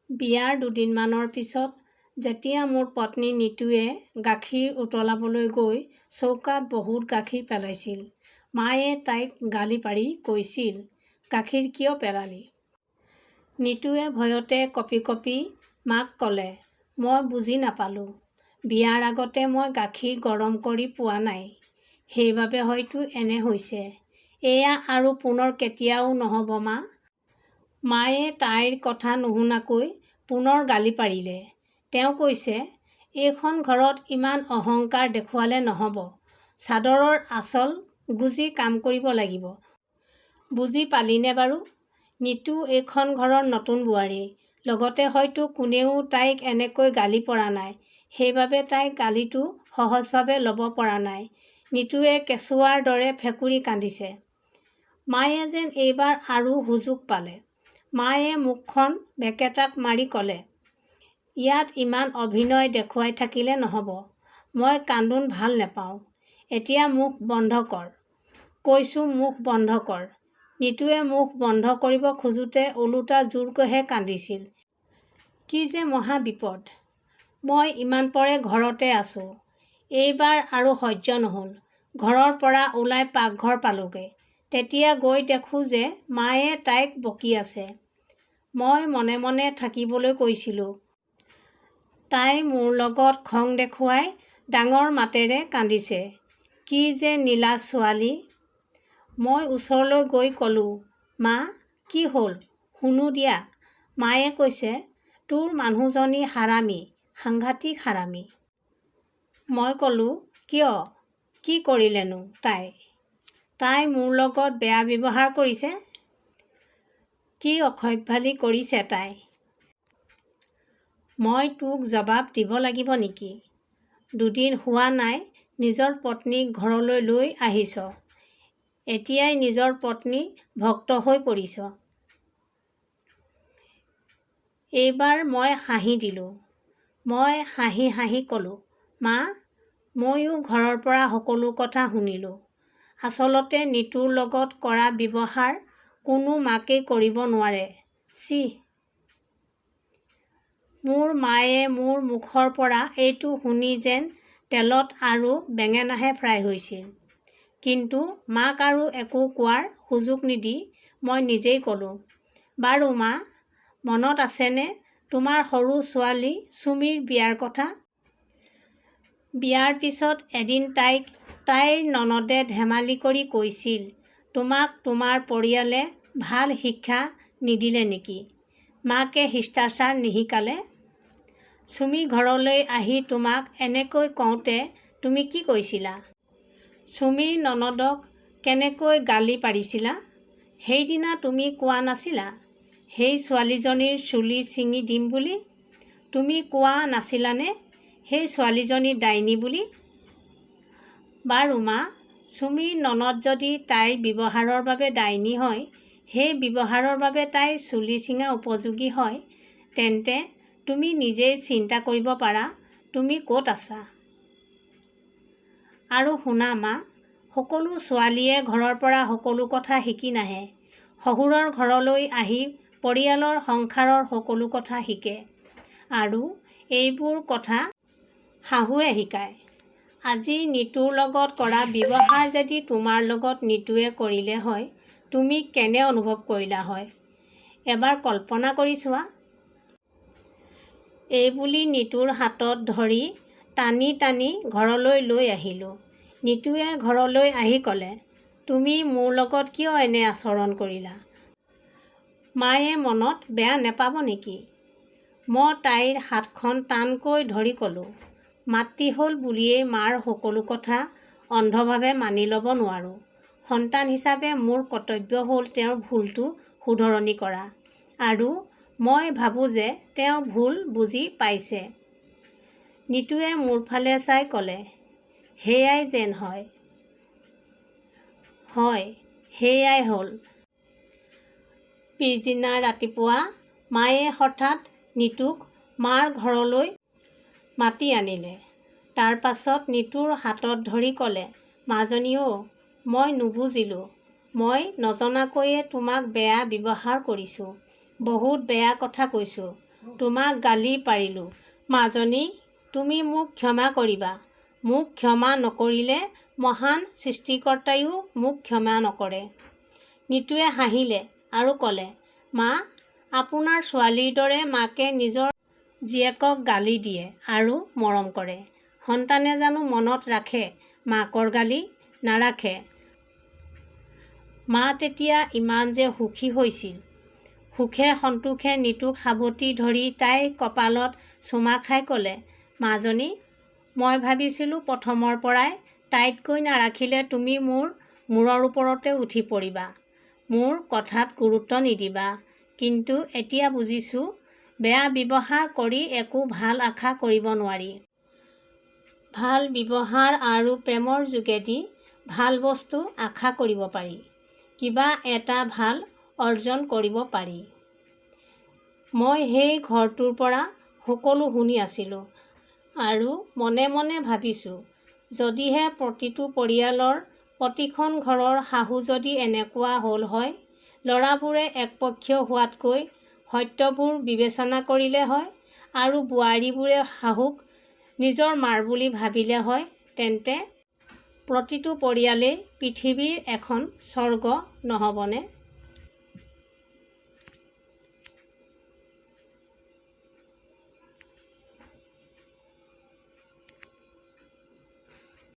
বিয়াৰ দুদিনমানৰ পিছত যেতিয়া মোৰ পত্নী নিতুৱে গাখীৰ উতলাবলৈ গৈ চৌকাত বহুত গাখীৰ পেলাইছিল, মায়ে তাইক গালি পাৰি কৈছিল, গাখীৰ কিয় পেলালি? নিতুৱে ভয়তে কঁপি কঁপি মাক ক'লে, মই বুজি নাপালোঁ। বিয়াৰ আগতে মই গাখীৰ গৰম কৰি পোৱা নাই। সেইবাবে হয়তো এনে হৈছে। এয়া আৰু পুনৰ কেতিয়াও নহ'ব মা। মায়ে তাইৰ কথা নুশুনাকৈ পুনৰ গালি পাৰিলে। তেওঁ কৈছে, এইখন ঘৰত ইমান অহংকাৰ দেখুৱালে নহ'ব। চাদৰৰ আঁচল গুজি কাম কৰিব লাগিব। বুজি পালিনে বাৰু? নিতু এইখন ঘৰৰ নতুন বোৱাৰী। লগতে হয়তো কোনেও তাইক এনেকৈ গালি পৰা নাই। সেইবাবে তাই গালিটো সহজভাৱে ল'ব পৰা নাই। নিতুৱে কেঁচুৱাৰ দৰে ফেঁকুৰি কান্দিছে। মায়ে যেন এইবাৰ আৰু সুযোগ পালে। মায়ে মুখখন বেকেটাক মাৰি ক'লে, ইয়াত ইমান অভিনয় দেখুৱাই থাকিলে নহ'ব। মই কান্দোন ভাল নেপাওঁ। এতিয়া মুখ বন্ধ কৰ। কৈছোঁ মুখ বন্ধ কৰ। নিতুৱে মুখ বন্ধ কৰিব খোজোঁতে ওলোটা জোৰকৈহে কান্দিছিল। কি যে মহা বিপদ! মই ইমানপৰে ঘৰতে আছোঁ। এইবাৰ আৰু সহ্য নহ'ল। ঘৰৰ পৰা ওলাই পাকঘৰ পালোঁগৈ। তেতিয়া গৈ দেখোঁ যে মায়ে তাইক বকি আছে। মই মনে মনে থাকিবলৈ কৈছিলোঁ। তাই মোৰ লগত খং দেখুৱাই ডাঙৰ মাতেৰে কান্দিছে। কি যে নিলাজ ছোৱালী! মই ওচৰলৈ গৈ ক'লোঁ, মা, কি হ'ল শুনো দিয়া। মায়ে কৈছে, তোৰ মানুহজনী হাৰামী, সাংঘাতিক হাৰামী। মই ক'লোঁ, কিয়? কি কৰিলেনো তাই? তাই মোৰ লগত বেয়া ব্যৱহাৰ কৰিছে? কি অসভ্যালি কৰিছে তাই? মই তোক জবাব দিব লাগিব নেকি? দুদিন হোৱা নাই নিজৰ পত্নীক ঘৰলৈ লৈ আহিছ। এতিয়াই নিজৰ পত্নী ভক্ত হৈ পৰিছ। এইবাৰ মই হাঁহি দিলোঁ। মই হাঁহি হাঁহি ক'লোঁ, মা, ময়ো ঘৰৰ পৰা সকলো কথা শুনিলোঁ। আচলতে নিতুৰ লগত কৰা ব্যৱহাৰ কোনো মাকেই কৰিব নোৱাৰে। ছিঃ! মোৰ মায়ে মোৰ মুখৰ পৰা এইটো শুনি যেন তেলত আৰু বেঙেনাহে ফ্ৰাই হৈছিল। কিন্তু মাক আৰু একো কোৱাৰ সুযোগ নিদি মই নিজেই ক'লোঁ, বাৰু মা, মনত আছেনে তোমাৰ সৰু ছোৱালী চুমিৰ বিয়াৰ কথা? বিয়াৰ পিছত এদিন তাইক তাইৰ ননদে ধেমালি কৰি কৈছিল, তোমাক তোমাৰ পৰিয়ালে ভাল শিক্ষা নিদিলে নেকি? মাকে শিষ্টাচাৰ নিশিকালে? চুমি ঘৰলৈ আহি তোমাক এনেকৈ কওঁতে তুমি কি কৈছিলা? চুমিৰ ননদক কেনেকৈ গালি পাৰিছিলা? সেইদিনা তুমি কোৱা নাছিলা, সেই ছোৱালীজনীৰ চুলি ছিঙি দিম বুলি? তুমি কোৱা নাছিলানে সেই ছোৱালীজনী ডাইনী বুলি? বাৰু মা, চুমিৰ ননদ যদি তাইৰ ব্যৱহাৰৰ বাবে ডাইনী হয়, সেই ব্যৱহাৰৰ বাবে তাই চুলি ছিঙা উপযোগী হয়, তেন্তে তুমি নিজেই চিন্তা কৰিব পাৰা তুমি ক'ত আছা? আৰু শুনা মা, সকলো ছোৱালীয়ে ঘৰৰ পৰা সকলো কথা শিকি নাহে। শহুৰৰ ঘৰলৈ আহি পৰিয়ালৰ সংসাৰৰ সকলো কথা শিকে। আৰু এইবোৰ কথা শাহুৱে শিকায়। আজি নিতুৰ লগত কৰা ব্যৱহাৰ যদি তোমাৰ লগত নিতুৱে কৰিলে হয়, তুমি কেনে অনুভৱ কৰিলা হয়? এবাৰ কল্পনা কৰি চোৱা। এইবুলি নিতুৰ হাতত ধৰি টানি টানি ঘৰলৈ লৈ আহিলোঁ। নিতুৱে ঘৰলৈ আহি ক'লে, তুমি মোৰ লগত কিয় এনে আচৰণ কৰিলা? মায়ে মনত বেয়া নেপাব নেকি? মই তাইৰ হাতখন টানকৈ ধৰি ক'লোঁ, মাতৃ হ'ল বুলিয়েই মাৰ সকলো কথা অন্ধভাৱে মানি ল'ব নোৱাৰোঁ। সন্তান হিচাপে মোৰ কৰ্তব্য হ'ল তেওঁৰ ভুলটো শুধৰণি কৰা। আৰু মই ভাবোঁ যে তেওঁ ভুল বুজি পাইছে। নিতুৱে মোৰ ফালে চাই ক'লে, সেয়াই যেন হয়। হয়, সেয়াই হ'ল। পিছদিনা ৰাতিপুৱা মায়ে হঠাৎ নিতুক মাৰ ঘৰলৈ মাতি আনিলে। তাৰ পাছত নিতুৰ হাতত ধৰি ক'লে, মাজনী অ, মই নুবুজিলোঁ। মই নজনাকৈয়ে তোমাক বেয়া ব্যৱহাৰ কৰিছোঁ। বহুত বেয়া কথা কৈছোঁ। তোমাক গালি পাৰিলোঁ। মাজনী, তুমি মোক ক্ষমা কৰিবা। মোক ক্ষমা নকৰিলে মহান সৃষ্টিকৰ্তায়ো মোক ক্ষমা নকৰে। নিতুৱে হাঁহিলে আৰু ক'লে, মা, আপোনাৰ ছোৱালীৰ দৰে মাকে নিজৰ জীয়েকক গালি দিয়ে আৰু মৰম কৰে। সন্তানে জানো মনত ৰাখে মাকৰ গালি? নাৰাখে। মা তেতিয়া ইমান যে সুখী হৈছিল। সুখে সন্তোষে নিতুক সাৱটি ধৰি তাইৰ কপালত চুমা খাই ক'লে, মাজনী, মই ভাবিছিলোঁ প্ৰথমৰ পৰাই টাইটকৈ নাৰাখিলে তুমি মোৰ মূৰৰ ওপৰতে উঠি পৰিবা। মোৰ কথাত গুৰুত্ব নিদিবা। কিন্তু এতিয়া বুজিছোঁ বেয়া ব্যৱহাৰ কৰি একো ভাল আশা কৰিব নোৱাৰি। ভাল ব্যৱহাৰ আৰু প্ৰেমৰ যোগেদি ভাল বস্তু আশা কৰিব পাৰি। কিবা এটা ভাল অৰ্জন কৰিব পাৰি। মই সেই ঘৰটোৰ পৰা সকলো শুনি আছিলোঁ আৰু মনে মনে ভাবিছোঁ যদিহে প্ৰতিটো পৰিয়ালৰ প্ৰতিখন ঘৰৰ শাহু যদি এনেকুৱা হ'ল হয়, ল'ৰাবোৰে একপক্ষীয় হোৱাতকৈ সত্যবোৰ বিবেচনা কৰিলে হয় আৰু বোৱাৰীবোৰে শাহুক নিজৰ মাৰ বুলি ভাবিলে হয় তেন্তে প্ৰতিটো পৰিয়ালেই পৃথিৱীৰ এখন স্বৰ্গ নহ'বনে?